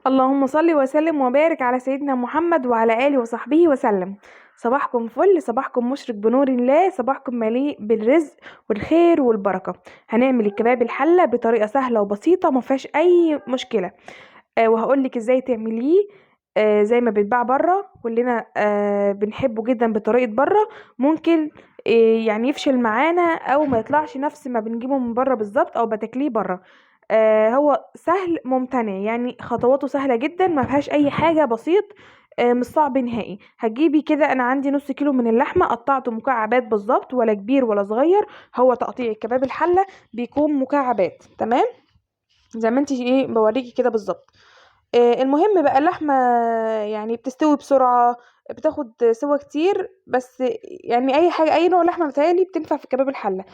اللهم صل وسلم وبارك على سيدنا محمد وعلى آله وصحبه وسلم. صباحكم فل، صباحكم مشرق بنور الله، صباحكم مليء بالرزق والخير والبركة. هنعمل الكباب الحلة بطريقة سهلة وبسيطة ما فيهاش أي مشكلة، وهقولك ازاي تعمليه، زي ما بيتباع بره، كلنا بنحبه جدا بطريقة بره. ممكن يعني يفشل معانا او ما يطلعش نفس ما بنجيبه من بره بالظبط او بتاكليه بره. هو سهل ممتنع، يعني خطواته سهلة جدا ما فيهاش اي حاجة، بسيط، مش صعب نهائي. هتجيبي كده، انا عندي نص كيلو من اللحمة قطعته مكعبات بالظبط، ولا كبير ولا صغير، هو تقطيع كباب الحلة بيكون مكعبات، تمام زي ما انت ايه بوريكي كده بالظبط. المهم بقى اللحمة يعني بتستوي بسرعة، بتاخد سوا كتير، بس يعني اي حاجة اي نوع لحمة بتهيألي بتنفع في كباب الحلة.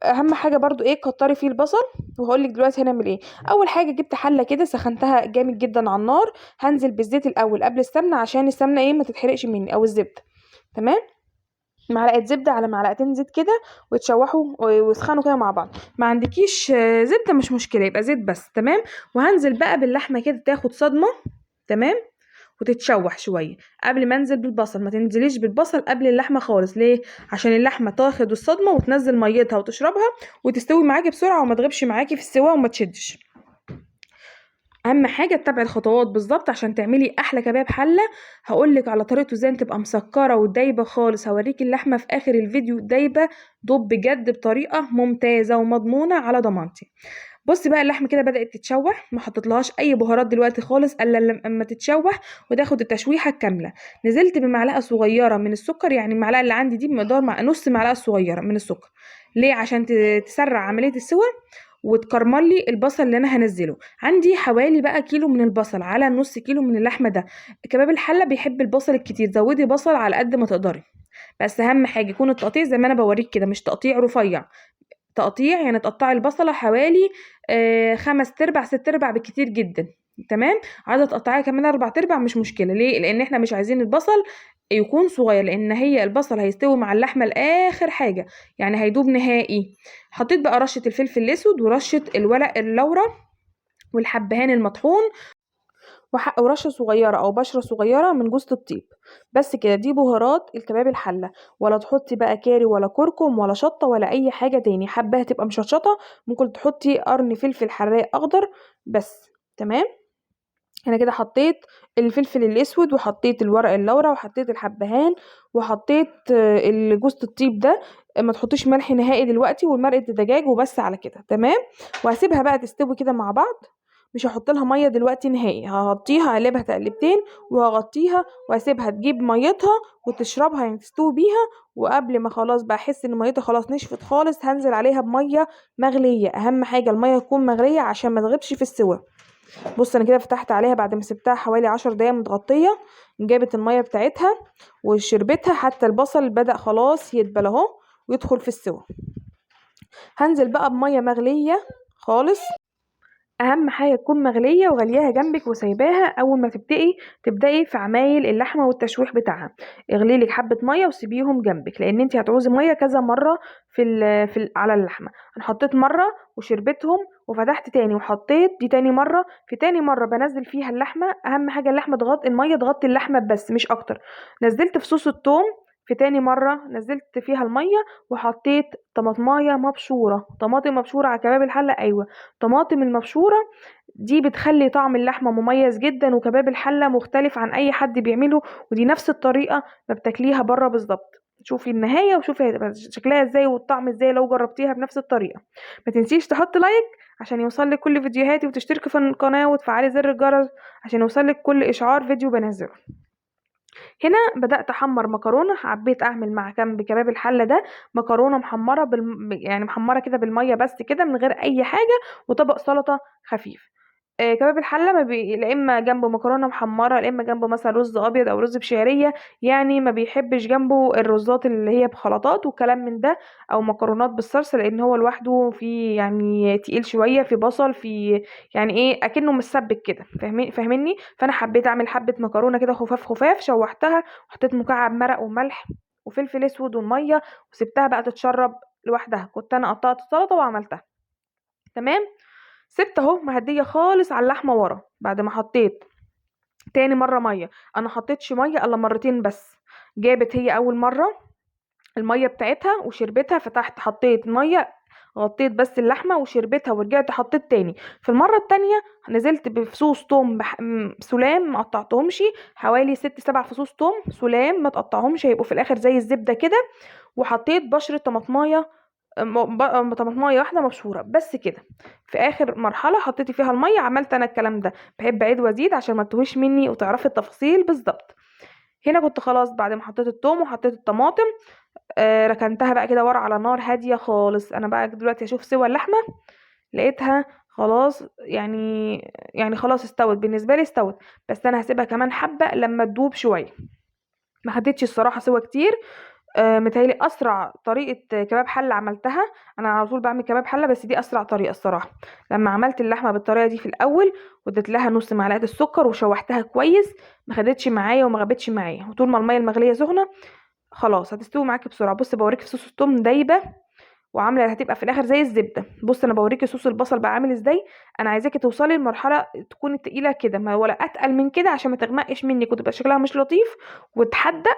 اهم حاجة برضو ايه، كتري فيه البصل، وهقولك دلوقتي هنعمل ايه. اول حاجة جبت حلة كده سخنتها جامد جدا على النار، هنزل بالزيت الاول قبل السمنة عشان السمنة ايه ما تتحرقش مني او الزبدة، تمام. معلقة زبدة على معلقتين زيت كده، وتشوحوا ويسخنوا كده مع بعض. ما عندكيش زبدة مش مشكلة، يبقى زيت بس، تمام. وهنزل بقى باللحمة كده تاخد صدمة، تمام، وتتشوح شوية قبل ما انزل بالبصل. ما تنزليش بالبصل قبل اللحمة خالص، ليه؟ عشان اللحمة تاخد الصدمة وتنزل ميتها وتشربها وتستوي معاكي بسرعة وما تغيبش معاكي في السوا وما تشدش. اهم حاجة تتابعي الخطوات بالظبط عشان تعملي احلى كباب حله. هقولك على طريقته ازاي تبقى مسكره ودايبه خالص، هوريكي اللحمة في اخر الفيديو دايبه دوب بجد بطريقة ممتازة ومضمونه على ضمانتي. بصي بقى اللحمة كده بدات تتشوح، ما حطيتلهاش اي بهارات دلوقتي خالص الا لما تتشوح وتاخد التشويحه الكاملة. نزلت بمعلقه صغيرة من السكر، يعني المعلقة اللي عندي دي بمقدار نص معلقه صغيرة من السكر، ليه؟ عشان تسرع عملية السوى وتكرمل لي البصل اللي انا هنزله. عندي حوالي بقى كيلو من البصل على نص كيلو من اللحمة. ده كباب الحلة بيحب البصل الكتير، زودي بصل على قد ما تقدري، بس اهم حاجة يكون التقطيع زي ما انا بوريك كده، مش تقطيع رفيع، تقطيع يعني تقطعي البصله حوالي 5 ارباع 6 ارباع بالكتير جدا، تمام. عايزه تقطعيها كمان 4 ارباع مش مشكلة، ليه؟ لان احنا مش عايزين البصل يكون صغير، لان هي البصل هيستوي مع اللحمة لاخر حاجة، يعني هيدوب نهائي. حطيت بقى رشه الفلفل الاسود ورشه الورق اللورا والحبهان المطحون ورشه صغيرة او بشره صغيرة من جوزة الطيب، بس كده. دي بهارات الكباب الحلة، ولا تحطي بقى كاري ولا كركم ولا شطه ولا اي حاجة تاني. حباها تبقى مشطشطه ممكن تحطي قرن فلفل حراق اخضر بس، تمام. انا كده حطيت الفلفل الاسود وحطيت الورق اللورا وحطيت الحبهان وحطيت جوزة الطيب ده. ما تحطيش ملح نهائي دلوقتي، والمرقه الدجاج وبس على كده، تمام. وهسيبها بقى تستوي كده مع بعض، مش هحط لها مية دلوقتي نهائي، هغطيها اقلبها تقلبتين وهغطيها واسيبها تجيب ميتها وتشربها، يعني تستوي بيها. وقبل ما خلاص بقى احس ان ميتها خلاص نشفت خالص، هنزل عليها بميه مغليه. اهم حاجة المية تكون مغليه عشان ما تغيبش في السوا. بص انا كده فتحت عليها بعد ما سبتها حوالي 10 دقايق متغطيه، جابت المية بتاعتها وشربتها، حتى البصل بدأ خلاص يدبل اهو ويدخل في السوا. هنزل بقى بميه مغليه خالص، اهم حاجة تكون مغليه وغلياها جنبك وسايباها اول ما تبداي في عمايل اللحمة والتشويح بتاعها. اغلي لك حبه مية وسيبيهم جنبك، لان انت هتعوزي مية كذا مرة على اللحمة. انا حطيت مرة وشربتهم وفتحت تاني وحطيت دي تاني مرة. في تاني مرة بنزل فيها اللحمة، اهم حاجة اللحمة تغطي المية، تغطي اللحمة بس مش اكتر. نزلت في صوص الثوم في تاني مرة نزلت فيها المية، وحطيت طماطمايه مبشوره، طماطم مبشوره على كباب الحلة. ايوه طماطم المبشوره دي بتخلي طعم اللحمة مميز جدا، وكباب الحلة مختلف عن اي حد بيعمله، ودي نفس الطريقة ما بتاكليها بره بالظبط. شوفي النهاية وشوفي هتبقى شكلها ازاي والطعم ازاي لو جربتيها بنفس الطريقة. ما تنسيش تحط لايك عشان يوصلك كل فيديوهاتي، وتشتركي في القناة وتفعلي زر الجرس عشان يوصلك كل اشعار فيديو بنزله. هنا بدأت أحمر مكرونة، حبيت أعمل مع جنب كباب الحلة ده مكرونة محمرة يعني محمرة كده بالمية بس كده من غير أي حاجة، وطبق سلطة خفيف. كباب الحلة ما بي-، لا إما جنبه مكرونة محمرة، لا إما جنبه مثلا رز أبيض أو رز بشعرية، يعني ما بيحبش جنبه الرزات اللي هي بخلطات وكلام من ده، أو مكرونات بالصلصة، لأن هو لوحده في يعني تقيل شوية، في بصل، في يعني إيه أكنه مسبك كده، فاهميني؟ فأنا حبيت أعمل حبة مكرونة كده خفاف خفاف، شوحتها وحطيت مكعب مرق وملح وفلفل أسود والمية، وسبتها بقى تتشرب لوحدها. كنت أنا قطعت السلطة وعملتها، تمام. سبت اهو مهديه خالص على اللحمة ورا. بعد ما حطيت تاني مرة مية، انا حطيتش مية الا مرتين بس، جابت هي اول مرة المية بتاعتها وشربتها، فتحت حطيت مية غطيت بس اللحمة وشربتها، ورجعت حطيت تاني. في المرة التانية نزلت بفصوص توم سلام ما قطعتهمش، حوالي 6-7 فصوص توم سلام ما تقطعهمش، هيبقوا في الاخر زي الزبدة كده. وحطيت بشره طماطمايه، طماطمايه واحدة مبشوره بس كده. في اخر مرحلة حطيتي فيها المية. عملت انا الكلام ده، بحب اعيد وازيد عشان ما تتوهش مني وتعرفي التفاصيل بالظبط. هنا كنت خلاص بعد ما حطيت التوم وحطيت الطماطم، ركنتها بقى كده ورا على نار هادية خالص. انا بقى دلوقتي اشوف سوى اللحمة، لقيتها خلاص يعني خلاص استوت بالنسبة لي، استوت، بس انا هسيبها كمان حبه لما تدوب شوية. ما خدتش الصراحة سوى كتير. متهيألي اسرع طريقه كباب حله عملتها، انا على طول بعمل كباب حله، بس دي اسرع طريقه الصراحة. لما عملت اللحمة بالطريقة دي في الاول، واديت لها نص معلقه السكر وشوحتها كويس، ما خدتش معايا وما غابتش معايا، وطول ما المية المغليه سخنة خلاص هتستوي معاكي بسرعة. بصي بوريكي صوص التوم دايبه وعامله، هتبقى في الاخر زي الزبدة. بصي انا بوريكي صوص البصل بقى عامل ازاي. انا عايزاكي توصلي لمرحلة تكون تقيلة كده، ما ولا اتقل من كده عشان ما تغمقش منك وتبقى شكلها مش لطيف وتحدق،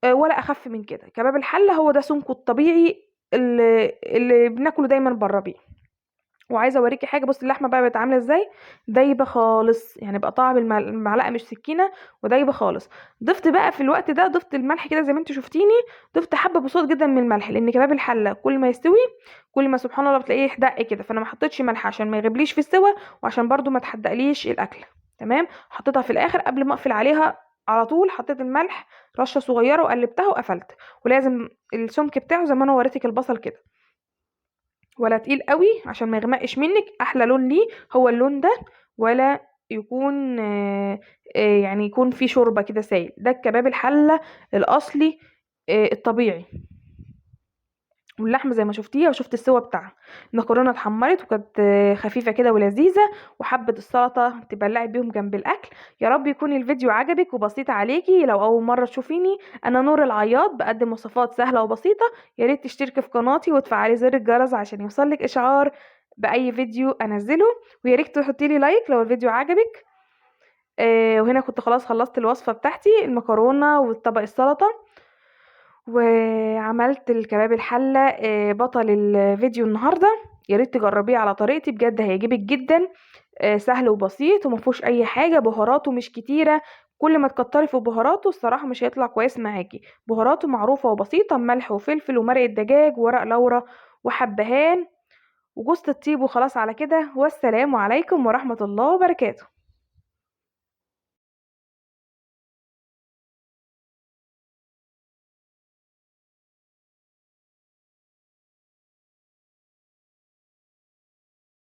ولا اخف من كده. كباب الحلة هو ده سمكة الطبيعي اللي بناكله دايما بره بيه. وعايزه اوريكي حاجة، بصي اللحمة بقى بقت عامله ازاي، دايبه خالص، يعني بقى طعم المعلقة مش سكينة، ودايبه خالص. ضفت بقى في الوقت ده، ضفت الملح كده زي ما انتوا شفتيني، ضفت حبه بسيط جدا من الملح، لان كباب الحلة كل ما يستوي كل ما سبحان الله بتلاقيه يحدق كده، فانا ما حطيتش ملح عشان ما يغبليش في السوا، وعشان برده ما تحدقليش الاكل. تمام، حطيتها في الاخر قبل ما اقفل عليها على طول، حطيت الملح رشه صغيرة وقلبتها وقفلت. ولازم السمك بتاعه زي ما انا وريتك البصل كده، ولا تقيل قوي عشان ما يغمقش منك. احلى لون ليه هو اللون ده، ولا يكون يعني يكون فيه شوربة كده سايل. ده الكباب الحلة الاصلي، الطبيعي. واللحمة زي ما شفتيها وشفت السوا بتاعها. المكرونه اتحمرت وكانت خفيفة كده ولذيذه، وحبه السلطة تبلعي بيهم جنب الاكل. يا رب يكون الفيديو عجبك وبسيط عليكي. لو اول مرة تشوفيني، انا نور العياط، بقدم وصفات سهلة وبسيطة. يا ريت تشتركي في قناتي وتفعلي زر الجرس عشان يوصلك اشعار باي فيديو انزله، ويا ريت تحطي لي like لو الفيديو عجبك. وهنا كنت خلاص خلصت الوصفة بتاعتي، المكرونه والطبق السلطة، وعملت الكباب الحلة، بطل الفيديو النهارده. يا ريت تجربيه على طريقتي، بجد هيعجبك جدا. سهل وبسيط وما فيهوش اي حاجة، بهاراته مش كتيرة، كل ما تكتري في بهاراته الصراحة مش هيطلع كويس معاكي. بهاراته معروفة وبسيطة، ملح وفلفل ومرقه دجاج وورق لورا وحبهان وجوزة الطيب، وخلاص على كده. والسلام عليكم ورحمة الله وبركاته.